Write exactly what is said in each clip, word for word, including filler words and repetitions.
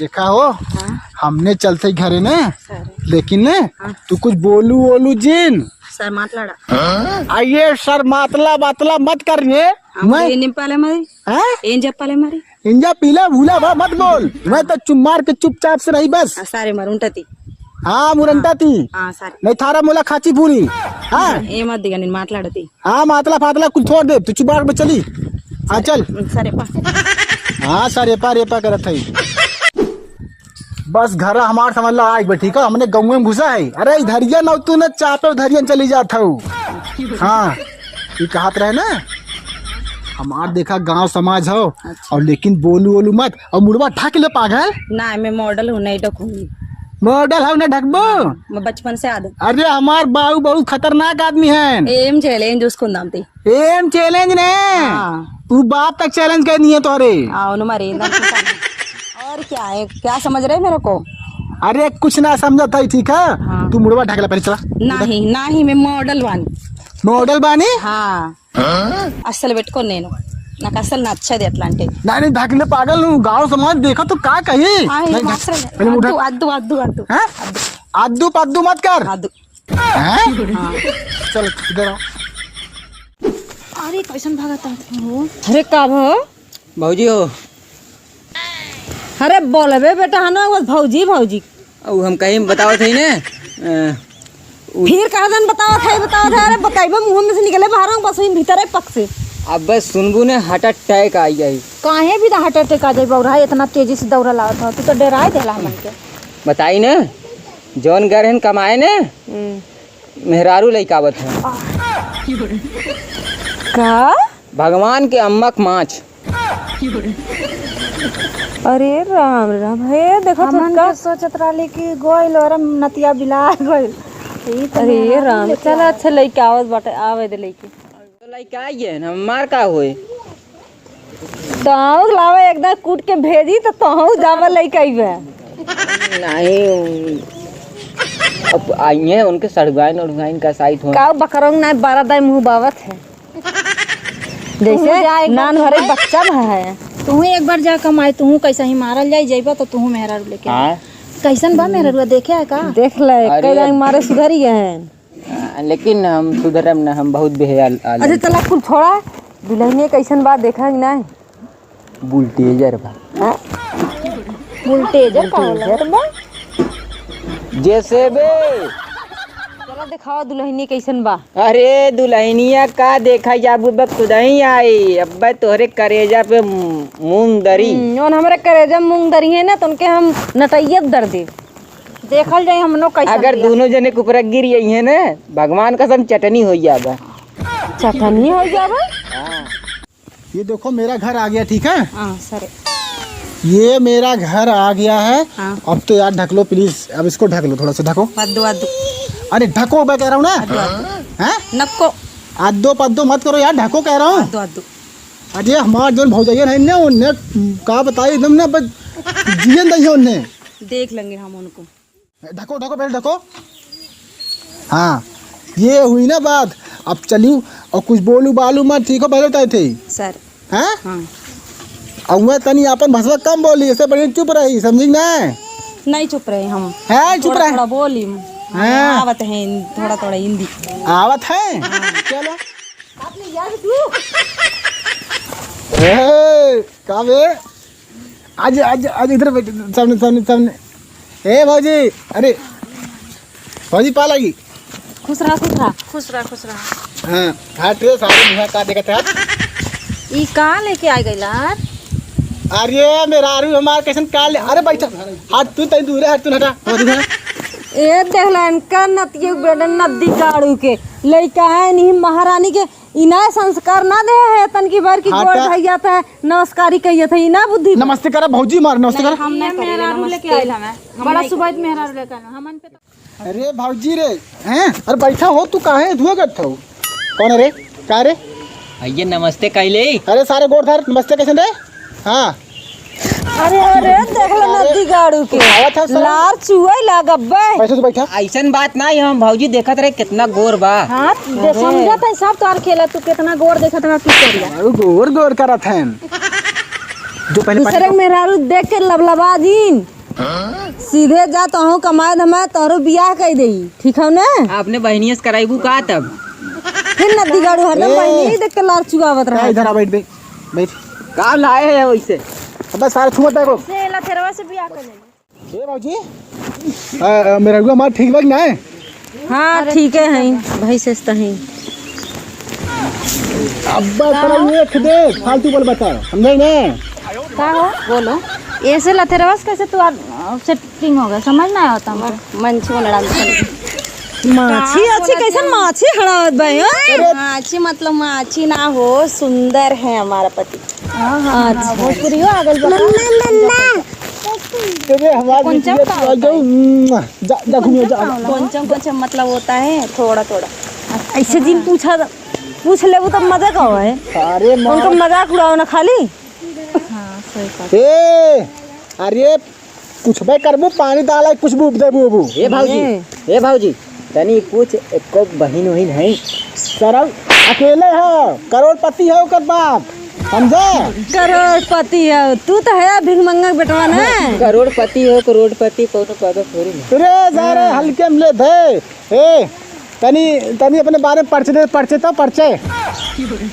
देखा हो, हाँ। हमने चलते ही घरे ने, सर। लेकिन ने, हाँ। तू कुछ बोलू वोलू जिन। सर, मत लड़ा। आ ये सर मतला बतला मत करिए। हम मैं ये नहीं पाले मारी। हैं? एन जब पाले मारी। इंजा पीला भूला बा, मत बोल। मैं तो चुप मार के चुपचाप से रही बस। आ, सारे मर उंटती। हाँ, मुरंटा ती। हाँ, सारे। नहीं थारा मोला खाची पूरी। हाँ। ए मत दिगा, नहीं मात लड़ती। हाँ, मातला फातला कुल छोड़ दे, तू चुप मार में चली। हाँ, चल। सारे पा। हाँ, सारे पा रेपा करत है। बस घर हमार समझ ला आइक बा, ठीक है? हमने गाँव में घुसा है। अरे, इधरिया न तू न चापे उधरिया चली जात हऊ। हाँ, ये कहत रहे ना, हमार देखा गांव समाज हो, अच्छा। और लेकिन बोलू वोलू मत, और मुड़वा ढक ले पागल। ना, मैं मॉडल हूँ, नहीं ढकूंगी। मॉडल हऊ ना ढकबो? मैं बचपन से आदत। अरे हमार बाऊ बहुत खतरनाक आदमी है। एम चैलेंज उसको नाम थे। एम चैलेंज ने? हाँ। तू बाप तक चैलेंज कर दिए तोरे। हाँ, उन्होंने मारे, ना कुछ नहीं। और क्या है, क्या समझ रहे मेरे को? अरे कुछ ना समझत है, ठीक है? हाँ। तू मुड़वा ढाकला पहले चला। नहीं, नहीं, मैं मॉडल बानी। मॉडल बानी? हाँ। असल बेटको नेनो। ना असल ना अच्छा दे अटलांटे। नहीं, नहीं, ढाकले पागल हूँ, गाँव समाज देखा तो का कही? हाँ, ये नहीं, मास्टर है। पहले मुड़ा। अद्दू, अद्दू, अद्दू, अद्दू। हैं? अद्दू। अद्दू पद्दू मत कर। अद्दू। हैं? हाँ। चल, इधर आओ। अरे, कैसन भागत हो? अरे, का भो? भौजी हो। अरे, बोलबे बेटा, है ना, बस भौजी, भौजी। अब हम कहीं बतावत है ने, अ, उ- फिर कहा दन बतावत है, बतावत है, अरे, बकैबे मुँह में से निकले बाहर, बस वहीं भीतर है पक से। अब बस सुनबू ने, heart attack आई जाई। काहे भी तो heart attack आ जाई, बौरा, इतना तेजी से दौड़ा लावत हो, तू तो डराए देला हमन के। बताई ने, जौन गए रहन कमाए ने, हम्म। मेहरारू लइका आवत है। का? भगवान के अम्मक माछ। अरे राम, राम, हे देखो हमन छोटका। के सोचत रहली कि गोइल और नतिया बिला गइल। ई तो अरे मेहरारू राम, लेके चल आवत। अच्छा लइका आवत बाटे, आवे दे लइके। तो लइका आइए न, हमार का होए? तहु लावे एकदम कूट के भेजी तो तहु जावे लइका अइबे। नहीं, अब आइए उनके सड़ुआइन उड़ुआइन का साइड हो। का बकरंग ना बारह दाई मुँह बावत है। जैसे तू जा एक बार नान भरे कमाए। बच्चा भा है। तू एक बार जा कमाए, तू कैसा ही मारल जाई, जइबा तो तू मेहरारू लेके। हाँ। कैसन बा मेहरारू, देखे है का? देख ले, अरे। कई दाई मारे सुधरी गए हैं। हाँ, लेकिन हम सुधरब ना, हम बहुत बेहयाल आदमी। अच्छा, चला कुल छोड़ा, दुल्हनिया कैसन बा, देखा कि नहीं? बुलटेजर बा। हाँ? बुलटेजर का होला? बुलटेजर बा? जेसेबे। चला देखावा दुल्हनिया कैसन बा। अरे दुल्हनिया का देखा जाबू, बस खुदही आई, अब्बे तोहरे करेजा पे मूंग दरी। हम्म, जौन हमरे करेजा में मूंग दरी है ना, तो उनके हम नटैया दर दे। देखल जाए हमनो कैसन अगर बिया। दोनों जने के ऊपर गिर जाई है ना, भगवान कसम चटनी हो जाबा। चटनी हो जाबा? हाँ। ये देखो मेरा घर आ गया, ठीक है? हाँ, सर। ये मेरा घर आ गया है। हाँ। अब तो यार ढक लो please, अब इसको ढक लो, थोड़ा सा ढको। अद्दू, अद्दू। अरे ढको, मैं कह रहा हूँ ना। अद्दू, अद्दू। हैं? नक्को। अद्दो पद्दो मत करो यार, ढको कह रहा हूँ। अद्दू, अद्दू। अरे हमार जौन भौजैया है ना, उन्हें का बताई एकदम ना, बस जियन दहिया उन्हें। देख लेंगे हम उनको। ढको, ढको, पहले ढको। हाँ, ये हुई ना बात। अब चलियो और कुछ बोलू बालू मत, ठीक हो, पहले बताए थे। सर। हाँ? हाँ। अब वह तनी आपन भसवा कम बोली, इससे बढ़िया चुप रही, समझी कि नहीं? नहीं चुप रहे हम। हैं, चुप थोड़ा, रहे? थोड़ा बोली। हाँ। आवत हैं, थोड़ा, थोड़ा हिंदी। आवत हैं? हाँ। चलो। आपने याद तू? ए, का बे? आज, आज, आज इधर बैठ, सामने, सामने, सामने। ए भौजी, अरे भौजी, पा लगी। खुश रहा, खुश रहा। खुश रहा, खुश रहा। हाँ, हट रे सारे, मुँह का देखत है? ई का लेके आ गइला? अरे मेहरारू हमार कैसन का ले, अरे बैठा, हट तू, तई दूर है, हट तू, हटा, हट तू, हटा। ए देखला इनका नतिया बेटा नदी गाड़ू के लइका है, नहीं महारानी के इना संस्कार ना दे है, तनकी भर की हटा। गोड़ धइया था, नमस्कारी कहिया था, इना बुद्धि। नमस्ते करा भौजी मार, नमस्ते नहीं, करा। हम ना ये करेला, मेहरारू नमस्ते। लेके आइल हमें। हम बड़ा नहीं सुबह करेला। मेहरारू लेके आइल, हमन पे तो अरे भौजी रे, हैं? अरे बैठा हो, तू काहे धुआ करत हो? कौन है रे? का रे? आइए, नमस्ते कइले। अरे सारे गोड़ धर, नमस्ते कैसन रे? हाँ। अरे, अरे, देख लो अरे, नदी गाड़ू के। आवत है साला। लार चुए लागब बे। पैसे से बैठा। ऐसन बात ना है, हम भौजी देखत रहे कितना गोर बा। हाँ, दे अरे। समझत है सब तोर खेला, तू कितना गोर देखत रहा, की करिया। अरे गोर गोर करत हैं। जो पहले दूसरे के मेहरारू देख के लबलबा जीन। सीधे जा, तोहू कमाए धमाए, तोहरो बियाह कइ देई, ठीक हौ ना? अपने बहिनिया से कराइबू का तब? फिर नदी गाड़ू हरदम ए! बहिनी देख के लार चुआवत ए, रहा। इधर आ, बैठ, बैठ, बैठ। का लाए है वैसे? अबे सारे छुआ देखो। से लथेरवा से बियाह कर ले। ए भौजी, आ, आ, मेहरुआ हमार ठीक बा कि ना? हाँ, अरे ठीक है, ठीक है। हैं, भाई से तो हैं। अब्बा, का तेरा हो? एक दे, फालतू बोल बता, समझे ना? का हो? बोलो। ऐसे लथेरवा से कैसे तू आ, setting हो गया, समझ ना आवत हमको। मंच में लड़ा दे। माछी, का अच्छी, बोलत कैसन है? माछी हड़ावत बा, हैं? अरे माछी मतलब माछी ना हो, सुंदर है हमारा पति। हाँ, हाँ, हाँ, अच्छा। भोजपुरियो आ गइल बा। मम्मा, मम्मा। अरे, हमार कौन बिटिया चौक तू आ जाऊ। मुआ। जा, जा, घूमिए, जा। कौन चौक, कौन चौक मतलब होता है, थोड़ा, थोड़ा। ऐसे दिन पूछा, पूछ लेबू तब मजा का होए। अरे, मार। उनका मजाक उड़ाओ ना खाली। हाँ, सही बात। ए, अरे, पूछबे करबू, पानी डाला, कुछ भी देबू, अबू। ए भौजी, ए। ए भौजी, तनी पूछ, एको बहिन वहिन है? सरल अकेले है, करोड़पति है ओकर बाप, समझे? करोड़पति है, तू तो है भिखमंगा बेटवा ना। करोड़पति हो, करोड़पति, कोनो पता थोड़ी ना। अरे, जा रे, हाँ। हल्के में ले धे। ए, तनी, तनी अपने बारे में परिचय दे, परिचय तो, परिचय।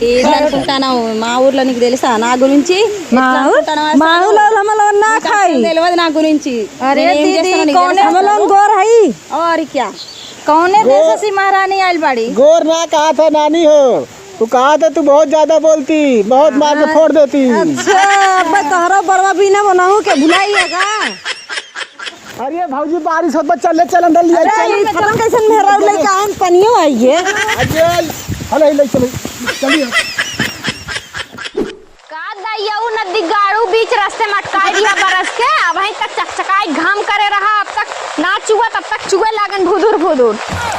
ए, दान कुल ताना हो, माउर लनिक देले सा, ना गुरुंची। माउर? माउर लाल हम लोग ना खाई। देलवा ना गुरुंची। अरे दीदी, कौने हम लोग गोर हई? और क्या? कौने देश से महारानी आइल बाड़ी? गोर ना कहा था नानी हो, तू कहा था तू बहुत ज्यादा बोलती, बहुत मार के हाँ। फोड़ देती। अच्छा, अब तोहरा बड़वा बिना बनाऊ के भुलाई है का? अरे भौजी, बारिश होत बा, चले, चल अंदर लिया, अरे, चल। ई पता कैसन मेहरारू लेके आए, पनियो आई है। अरे, हले, ले चलो, चलिए। का दैयऊ नदी गाड़ू बीच रस्ते में अटकाई दिया बरस के, अबहीं तक चकचकाई घाम करे रहा, अब तक ना चुआ, तब तक चुए लागन भुदुर भुदुर।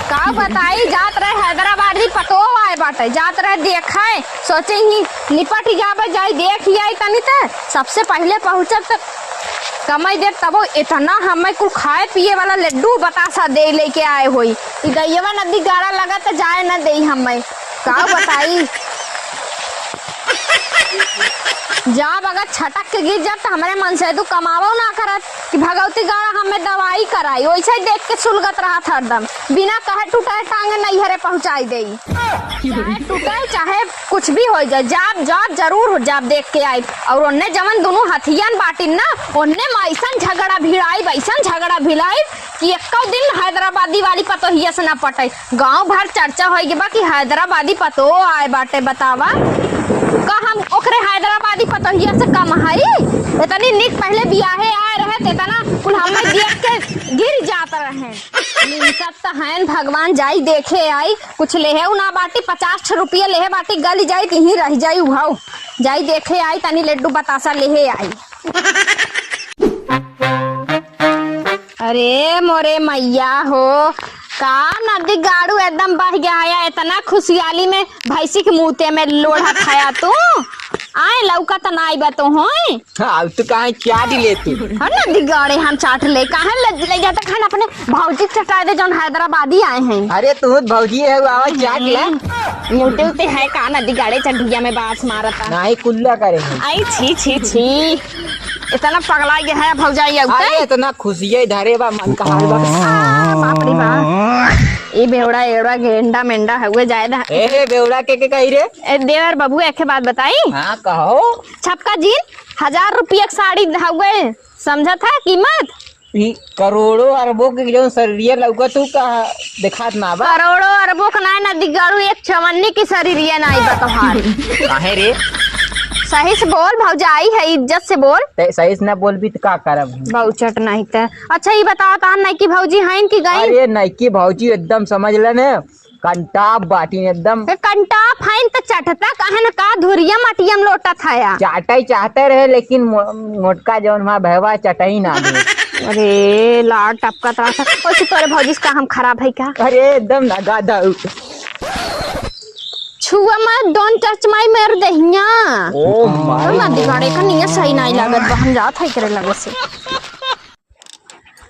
का बताई, जात रहे हैदराबादी पतो आए बाटे, जात रहे देखे, सोचे ही निपट जाबे, जाई देख ही आई तनी ते। सबसे पहिले पहुँचब त कमाई देब, तबो इतना हमें कुल खाए पिए वाला लड्डू बतासा दे लेके आए होई। ई दैयवा नदी गाड़ा लगा त जाए न देई हमें। का बताई? जाब अगर छटक के गिर जाब त हमरे मन से तू कमावो ना करत कि भगवती गाड़ा हमें दवाई कराई। वैसे ही देख के सुलगत रहत हरदम। बिना कहे टूटे टांगे नैहरे पहुँचाई देई। चाहे टूटे, चाहे कुछ भी हो जाए, जाब, जाब जरूर हो, जाब देख के आइब। और ओन्ने जवन दुनू हथियन बाटिन ना, ओन्ने में ऐसन झगड़ा भिड़ाइब, ऐसन झगड़ा भिड़ाइब कि एक्को दिन हैदराबादी वाली पतोहिया से ना पटे। गांव भर चर्चा होई गई बा कि हैदराबादी पतोह आए बाटे, बतावा। का हम ओकरे हैदराबादी पतोहिया से कम हई? इतनी निक पहिले बियाहे आए रहे, त इतना कुल हमें देख के गिर जात रहे। निमसत त हयन भगवान, जाई देखे आई, कुछ लेहे उ ना बाटी, पचास ठे रुपया लेहे बाटी, गली जाई, तिहीं रह जाई उहाऊ। जाई देखे आई, तनी लड्डू बतासा लेहे आई। अरे मोरे मैया हो, का नदी गाड़ू एकदम बह गया है, इतना खुशियाली में भैंसी के मुँहते में लोढ़ा खाया तू। आए लौका त नाई बा तो होई। हाँ, अब तू काहे चाट ले तू? अरे नदी गाड़े हम चाट ले, काहे ले, ले जाता खान अपने भौजी के चटाए दे जौन हैदराबादी आए हैं। अरे तू भौजी है, आवा चाट ले। YouTube पे है का नदी गाड़े चंडुया में बास मारता। नाही कुल्ला करे हैं। आई छी, छी, छी। इतना पगला गया है भौजाई अब अरे तक। इतना खुशिये धरे बा मन का हाल बा। आ, बाप रे बाप। ई बेवड़ा एवड़ा गेंडा मेंडा हउए जाए दा। ए बेवड़ा के, के कही रे? ए देवर बाबू, एक बात बताई? हाँ, कहो। छपका जीन हजार रुपया के साड़ी हउए, समझत है कीमत? ई करोड़ों अरबों के जौन शरीरिया लौकत हूँ का देखात ना बा? करोड़ों अरबों के नाय नदी गाड़ू, एक चवन्नी की शरीरिया नाई बा तोहार। काहे रे? सही से बोल, भौजाई है, इज्जत से बोल। ते सही से ना बोलबी त का करब हम? बहुचट नहीं ते। अच्छा, ई बताओ, तार नइकी भौजी हईन कि गईन? अरे, नइकी भौजी एकदम समझ ले ने, कंटाप बाटिन एकदम। ए, कंटाप हईन त चटता काहे न का, धुरिया मटिया में लोटत हया। चाटई चाहते रहे, लेकिन मो-, मोटका जौन हमार भैवा चटई ना दे। अरे, लार टपकत रहा था। ओइसे तोरे भौजी से का हम खराब है का? अरे, एकदम ना गादा। छुआ मत, don't touch my मेर दहिया। ओ माय। ना दिगाड़े का नियत सही नाई लागत बा, हम जात है करे लगे से।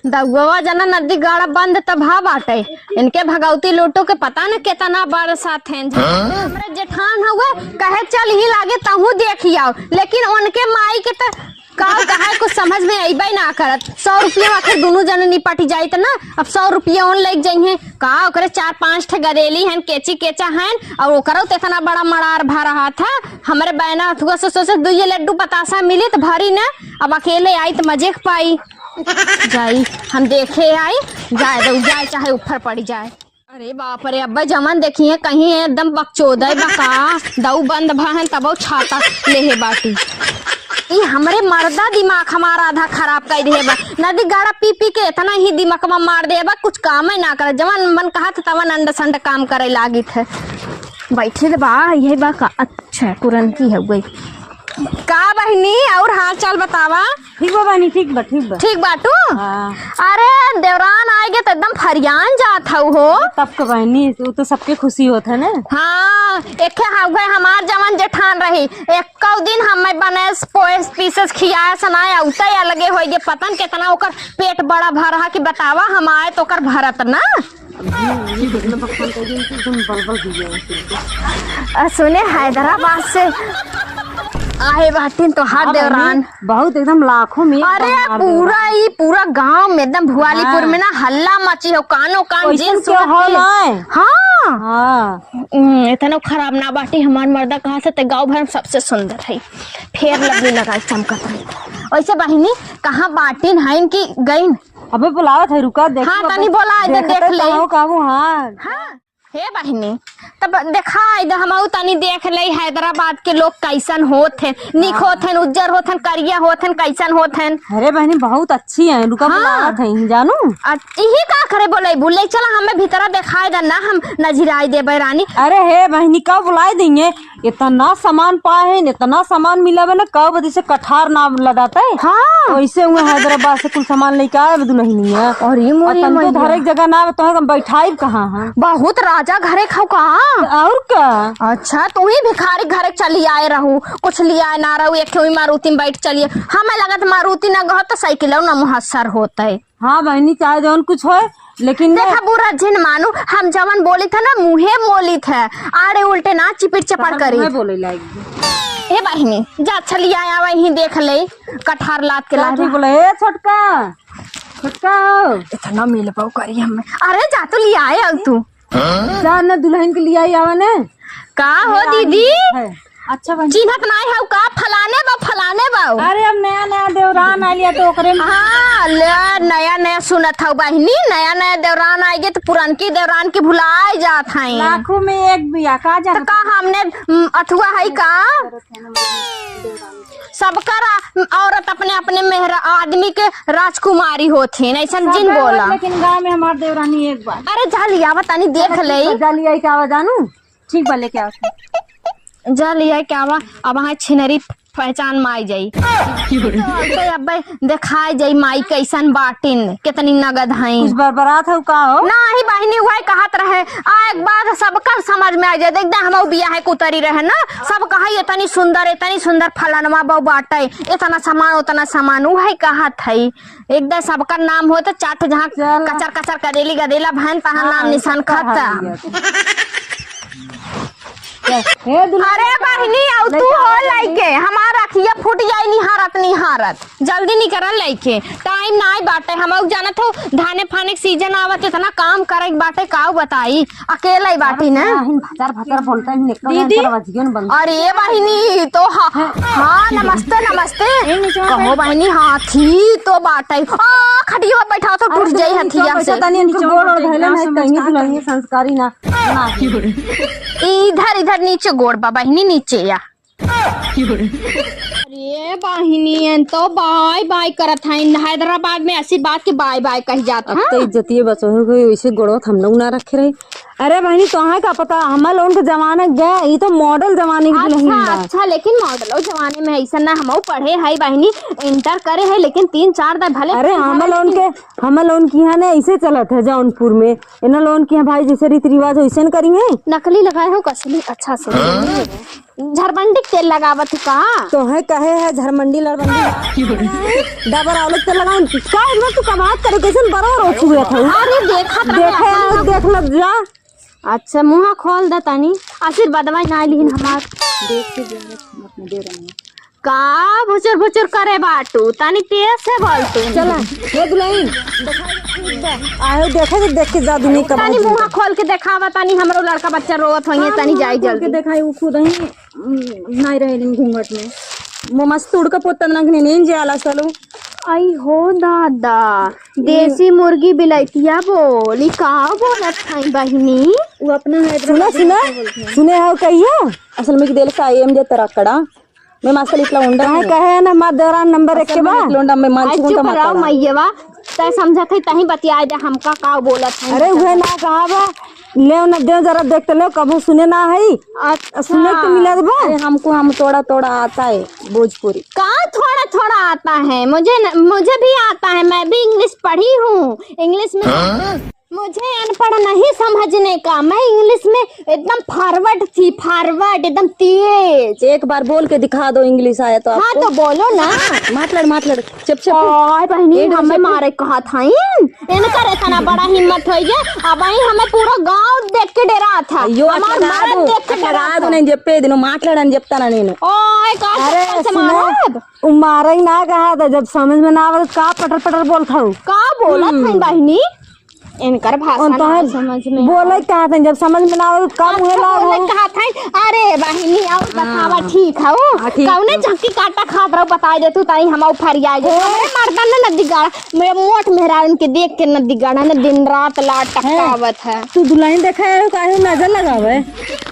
दउवा जना नदी गाड़ा बंद त भा बाटे, इनके भगौती लूटो के पता न केतना बरसात हैं। हाँ? हमरे जेठान हउए, कहे चल ही लागे तहूँ देखि आओ, लेकिन उनके माई के त का कहे कुछ समझ में अइबे ना करत। सौ रुपया आखिर दुनू जने निपटि जाइत ना, अब सौ रुपया उन लइके जइहें का? ओकरे चार पाँच ठे गदेली हन, केची केचा हन, अउर ओकरो त एतना बड़ा मड़ार भा रहा था। हमरे बैना हथुआ से सोचे दुइये लड्डू बतासा मिली त भरी न, अब अकेले आई त मजे के पाई। जाई, हम देखे आई, जाए दो, जाए चाहे ऊपर पड़ी जाए। अरे बाप रे, अब्बे जवन देखिहे कहीं एकदम बकचोदे बा का, दऊ बंद भा हन तबो छाता लेहे बाटी। ई हमरे मर्दा दिमाग हमारा आधा खराब कर दिहे बा। नदी गाड़ा पी पी के एतना ही दिमाग में मार दे बा, कुछ काम ही ना करे, जवन मन कहत तवन अंड संड काम करे लागित है। बैठे बा, ये बा का? अच्छा, पुरनकी हो गई। का बहिनी, अउर हाल चाल बतावा? ठीक बा बहिनी, ठीक बा, ठीक बा। ठीक बाटू? हाँ। अरे, देवरान आइगे त एकदम फरियान जात हऊ हो। तब का बहिनी, उ तो सबके खुशी होत है ना। हाँ, एके हउवे हमार जवन जेठान रही, एक्कौ दिन हमें बने पोएस पीसेस खियाए सनाए अउते अलगे होइगे। पता न केतना ओकर पेट बड़ा भर रहा कि बतावा, हम आए त ओकर भरत ना। अ, सुने हैदराबाद से आए बाटिन तोहार हाँ, देवरान। बहिनी, बहुत एकदम लाखों में अरे मार पूरा देवरान। ई पूरा गांव में एकदम भुआलीपुर हाँ। में ना हल्ला मची हो, कानो कान ओइसन जिन के सुनत हो है। नाय। हाँ। हाँ। हम्म, इतना खराब ना बाटी हमार मर्दा कहाँ से ते गांव भर में सबसे सुंदर है, फेयर लवली लगाई चमकत रही। वैसे बहिनी कहाँ बाटिन हइन कि गइन? अबे बुलावत है, रुका, देखी हाँ, अबे तनी बोला, इधर देखत देख है, ले। कहाँ, कहाँ, हाँ। हाँ, हे बहिनी, तब देखाई दे, हमहू तनी देख ले, हैदराबाद के लोग कैसन होत हैं, निक हाँ। होत हैं, उज्जर होत हैं, करिया होत हैं, कैसन होत हैं। अरे बहिनी, बहुत अच्छी हैं, रुका हाँ। बुलावत हैं, जानू। अ, इही का करे बोले, बोले चला हमें भीतरा देखाई दे ना, हम नजराई देबे रानी। अरे हे बहिनी, का बुलाई देंगे? इतना सामान पाए हैं, इतना सामान मिला बा ना, कब जैसे कठार ना लदाते। हाँ। वैसे हुए हैदराबाद से कुल सामान लेके आए बा दुल्हनिया। अरे मोरी और तनको मैया। धरे के जगह ना बा, तो हम बैठाई कहाँ हैं? बहुत राजा घरे खाओ कहाँ? और का? अच्छा, तू ही भिखारी घरे चली आए रहू, कुछ लियाए ना रहू, एक ठो ही मारुति में बैठ चलिए। हमें लगत मारुति ना गहो तो साइकिल ना मुहस्सर होते। हाँ बहिनी, चाहे जौन कुछ होए, लेकिन देखा, बुरा जिन मानू, हम जवन बोलित है ना, मुँहे बोलित है, आड़े उल्टे ना चिपिट चपड़ करी। मुँहे बोले लागी। हे बहिनी, जा अच्छा लिया आवा, यहीं देख ले, कठार लात के का लात। ठीक बोला, ए छोटका, छोटका हो। इतना मिलबो करी हमें। अरे जा तू लिया आए अब तू। जा न दुल्हन के लिया आवा ने। का हो लिया दीदी? है। अच्छा बहिनी। चिन्हत नाई हऊ का? फलाने बा, फलाने बा। अरे, अब नया नया देवरान आइल या तो ओकरे में हाँ, ले, नया नया सुनत हऊ बहिनी, नया नया देवरान आइगे तो पुरनकी देवरान की भुलाए जात हई। लाखों में एक बिया, का तो जाने? का हमने, उम, अथुआ हई का? सबकर आ-, औरत अपने अपने मेहरा आदमी के राजकुमारी होत हैं, ऐसन जिन सब बोला। लेकिन गाँव में हमार देवरानी एक बार। अरे, जा लिया, तनी देख चलो, ले। ठीक बा, जा लिया, क्या आवा जानू? ठीक बा, लेके आओ। जा लिया के आवा, अब वहाँ छिनरी पहचान में आई जाई। तो अब्बे देखाई जाई माई कैसन बाटिन, कितनी नगद हईं। कुछ बरबरात हऊ का हो? नाही बहिनी, वही कहत रहे, आ एक बात सबका समझ में आ जाए। देख दे, हम बियाहे कुतरी रहे ना, सब कहा इतनी सुंदर, इतनी सुंदर फलनवा बहू बाटे, इतना सामान, उतना सामान, वही कहत है। एक दे सबका नाम हो तो चाट जहाँ चल। कचर कचर करेली गदेला भैन तहाँ हाँ, नाम निशान सबका खाता। हाल लिया। हे दुल्हन अरे बहिनी, आउ तू लइका हो आ लइके, हमार अखिया फूट जाई निहारत निहारत। जल्दी निकरल लइके, टाइम नाई बाटे। हम जानत हो धाने फाने के सीजन आवत, इतना काम करे के बाटे, काऊ बताई, अकेले ही बाटी ना। नाहिन भचर भचर बोलता है, निकल दीदी। अंदर बजियो न बंद। अरे बहिनी, तो हा-, हाँ, नमस्ते, नमस्ते। ए, नीचे कहो बहिनी, हाथी तो बाटे। आ, खटिया बैठा तो अरे टूट जाई नीचे हथिया बैठा से। तनी, नीचे गोड़ और धइले नहीं, कहीं दुल्हनिया संस्कारी ना। इधर, इधर नीचे गोड़ बा बहिनी, नीचे या। अरे बहिनी, एन तो बाय बाय करत हईन। हैदराबाद में ऐसी बात के बाय बाय कही जात अब है। तो इज्जतिये बचो हो गई, वैसे गोड़वा हम लोग ना रखे रही। अरे बहिनी, तोहां का पता, हमार लोगन के जमाना गए, ई तो मॉडल जमाने की दुल्हन अच्छा, बा। अच्छा, लेकिन मॉडलो जमाने में ऐसा ना, हमहू पढ़े है बहिनी, इंटर करे है, लेकिन तीन चार दाई भले अरे, फेल हमार भले लोगन लेकिन के, हमार लोगन की यहाँ ना ऐसे चलत है जौनपुर में, इन्हन लोगन की यहाँ भाई जैसे रीति रिवाज वैसे न करी है। नकली लगाए हो कसली, अच्छा से। झरबंडी के तेल लगावत हूँ का? तोहे कहे है झरबंडी लड़बंडी। डाबर आवले के तेल लगाऊं? का इतना तू कमात करे, कैसन बरो रो छुए था? अरे देखा था देखे, देख लब जा। अच्छा, मुँह खोल दे तनी। आशीर्वादवा ना लिहिन हमार। देख के जा, अपने दे रहे हैं। का भुचुर भुचुर करे बाटू? तनी तेज से बोल तू। चला, ये दुल्हन, आयो देखे तो देख के जा दुनी कब तनी मुँह खोल के देखावा, तनी हमरो लड़का बच्चा रोवत होइए, हाँ, तनी मुँह जाई खोल के जल्दी। देखाई, वो खुद ही, उम, नहीं रहे दिन घूंघट में। वो मस्त उड़ के पोतन रंग ने नींद जाला सलो। आई हो दादा, देसी मुर्गी बिलैतिया बोली, का बोलत हई बहिनी? वो अपना है, सुना, सुना, सुने हो कहियो? असल में कि देल का आई एम जे तरकड़ा। मैं मास्टर इतना उंडा काहे नहीं। कहे ना, मार दौरान नंबर एक के असल में बा। इतना उंडा मैं मान आई चुकूं चुप तो मत रहो, करा। मैयवा। तै समझत है, तहीं बतिया दे, हमका का बोलत है। अरे, उहे ना कहा बा, लेव न देव, जरा देख तो लेव, कबहू सुने ना है। अच्छा। सुने तो मिलत बा। अरे, हमको, हम थोड़ा, थोड़ा आता है भोजपुरी। का थोड़ा, थोड़ा आता है? मुझे न, मुझे भी आता है, मैं भी इंग्लिश पढ़ी हूँ। इंग्लिश में हाँ? मुझे अनपढ़ नहीं समझने का, मैं इंग्लिश में एकदम फॉरवर्ड थी, फॉरवर्ड, एकदम तेज। एक बार बोल के दिखा दो, इंग्लिश आया तो हाँ, आपको। तो बोलो ना। मातलड़, मातलड़, चुप, चुप। ओए बहिनी, एडो हमें चुप। मारे कहा था इन? इनकर इतना बड़ा हिम्मत होइए, अब आई हमें पूरा गांव देख के डरा था। यो हमार अटका मर्द दो, देख के अटका डरा दो, था। नहीं जे पे दिनो मातलड़ अन जब तना नीनो। ओए, का अरे, चप्पल से सुनो, मारब? उ मारे ही ना कहा था, जब समझ में ना आवे तो का पटर पटर बोलत हऊ? का बोलत हम्म। हई बहिनी? इनकर भाषा उन तो ना है, समझ में बोले आवे। कहा था, जब समझ में ना आवे तो का हाँ, मुँहे तो लाग बोले हऊ? कहा था, अरे बहिनी, और बतावा, हाँ। ठीक हऊ? हाँ, ठीक कौने हऊ। चक्की काटा खात रहू, बताई दे तू, ताई हम फरिया जे। ओ। हमरे मर्दन ने नदी गाड़ा, मेरे मोट मेहरारू के देख के नदी गाड़ा ने दिन रात लाट हैं? टपकावत है। तू दुल्हन देखे है, काहे नजर लगावे?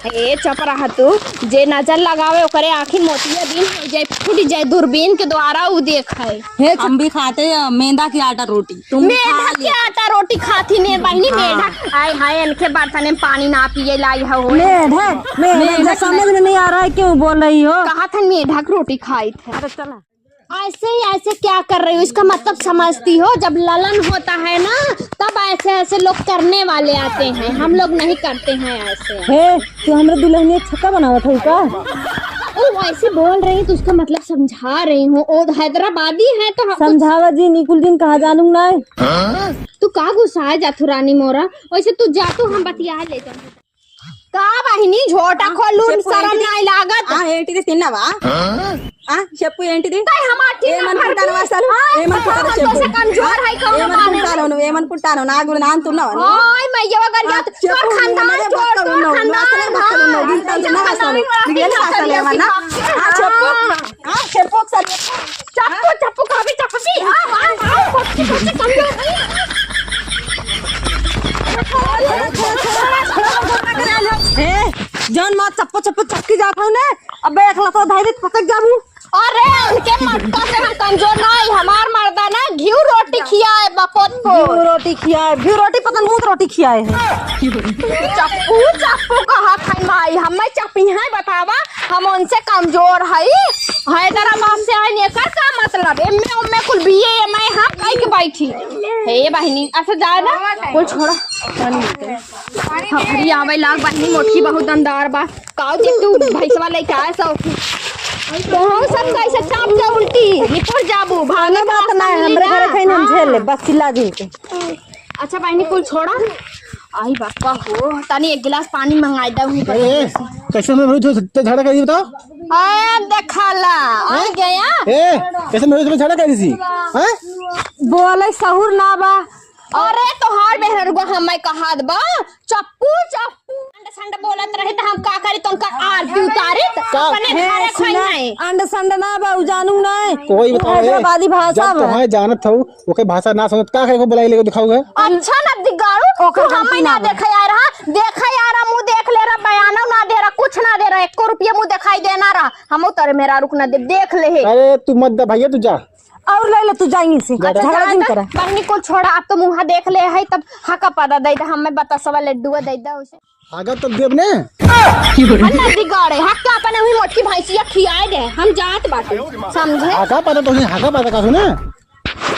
ए, चुप रह तू। जे नजर लगावे, ओकरे आँखी मोतिया बीन हो जाए, फूट जाए, दूरबीन के द्वारा उ देखे। हे, हम भी खाते हैं मेंढा की आटा रोटी, तुम भी खा मेंढा लिया। के आटा रोटी खाती ने बहिनी, हाँ। मेंढा। आय हाय, इनके बर्तन में पानी ना पिए लाई हो। मेंढा, मेंढा, मेंढा समझ में नहीं आ रहा है, क्यों बोल रही हो? कहा था मेंढा की रोटी खाई थे। अरे चला। ऐसे ही, ऐसे क्या कर रही हो? इसका मतलब समझती हो, जब ललन होता है ना, तब ऐसे, ऐसे लोग करने वाले आते हैं, हम लोग नहीं करते हैं ऐसे। हे, तू हमरे दुल्हनिया छक्का बनावत हऊ का? ओ, वैसे बोल रही हूँ तो उसका मतलब समझा रही हूँ। ओ हैदराबादी है तो हम समझावा जी, निकुल दिन कहा जानू ना। तू का गुस्साए जाथू रानी मोरा? वैसे तू जा, तू हम बतिया ले जाऊँ। का बहिनी, झोटा हाँ, खोलू, चप्पू शरम एंटी दे। नाई लागत? हाँ, एंटी दे, तीन ना बा। हाँ, चप्पू एंटी दे। ताई हमार ठीक ए, मन फुटानो वासलू, हाँ, ए, मन फुटानो हम चप्पू। तो से कमजोर है, कौनो ए, मन बात फुटानो, नहीं। ए, मन फुटानो, ना गुण नान तू ना, ना। ओए, मैं ये अगर हाँ, जात, तोर चप्पू, खानदान, ना, चोर, बक्का तोर उन्नो, ना खानदान। सने बक्का उन्नो, गिन तन ना सासनो, निगेल सासनो, ए, मन ना। हाँ, चप्पू, हाँ, चप्पू, सर। चप्पू, चप्पू, कभी चप्पू, हाँ, हाँ, हाँ, कौन सी, कौन सी कमजोर है? हे, जौन माँ चप्पो चप्पो चपकी जात हऊ ने, अबे एक लतो धाई दे पटक जाबू। अरे, उनके मटका से हम कमजोर नहीं, हमार मर्दा ना घिउ रोटी खियाए बपोत घिउ पोत। रोटी खियाए, घिउ रोटी पतन मूत रोटी खियाए है। चप्पू, चप्पू कहा खाई माई, हमें चप्पी है बतावा, हम उनसे कमजोर हई। हैदराबाद से आइन, एकर का मतलब? एम ए, उम ए कुल बी ए, एम ए हम कई के बैठी। हे बहिनी, अच्छा जाए ना, कुल छोड़ा। खखरी आवे लाग बहिनी, मोटकी बहुत दमदार बा। काऊ जी, तू भैंसवा लेके आए सौ। तो हम सब कैसे चाप के उल्टी निपट जाबू, भागे कोनो बात ना है, हमरे घरे खाई ना, हम झेल ले, बस चिल्ला दिन के। अच्छा बहिनी, कुल छोड़ा। आई बापा हो, तनी एक गिलास पानी मंगाई दा उन्हीं पर। ए, कैसे में रोज होते झगड़ा करी बताओ? आ, देखला, आ गया। ए, कैसे में रोज में झगड़ा करी सी? हैं? बोले सहूर ना बा। अरे, तोहार मेहररुआ हमें कहात बा, चप्पू, चप्पू। अंड संड बोलत रहे त हम का करी, तुमका आरती उतारी, का? अपने हे, घरे खाई सुना, नहीं। अंड संड ना बा, उ जानू नहीं। कोई उ बताओ, ए, हैदराबादी भाषा जब में। तोहार जानत हऊ, ओके भाषा ना समझत, का कहे को बुलाई लेके दिखाऊ है? अच्छा ना दिगाड़ू, ओकर तू गलती हमें ना ना बा। देखे आ रहा, देखे आ रहा, मुँह देख ले रहा, बयानो ना दे रहा, कुछ ना दे रहा, एको रुपया मुँह दिखाई देना रहा, हमहू तोरे मेहरारू के ना दे, देख ले हे। अरे तू मत दे भैया, तू जा। और ले ले तू जा इनसे, जा, जा। झगड़ा जिन करा। बहिनी कुल छोड़ा, आप तो मुँह देख ले है, तब हका पता दे दे, हमें बतासवा लड्डुआ दे दे उसे। आगा तब देब ने। अन्ना दिगाड़े, हक तो अपने हुई मोटकी भैंसिया खियाए दे, हम जात बाटे, समझे? आगा पता तो नहीं, आगा पता का सुने?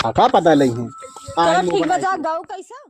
आगा पता नहीं है। चलो ठीक बा, जा गाओ कैसा?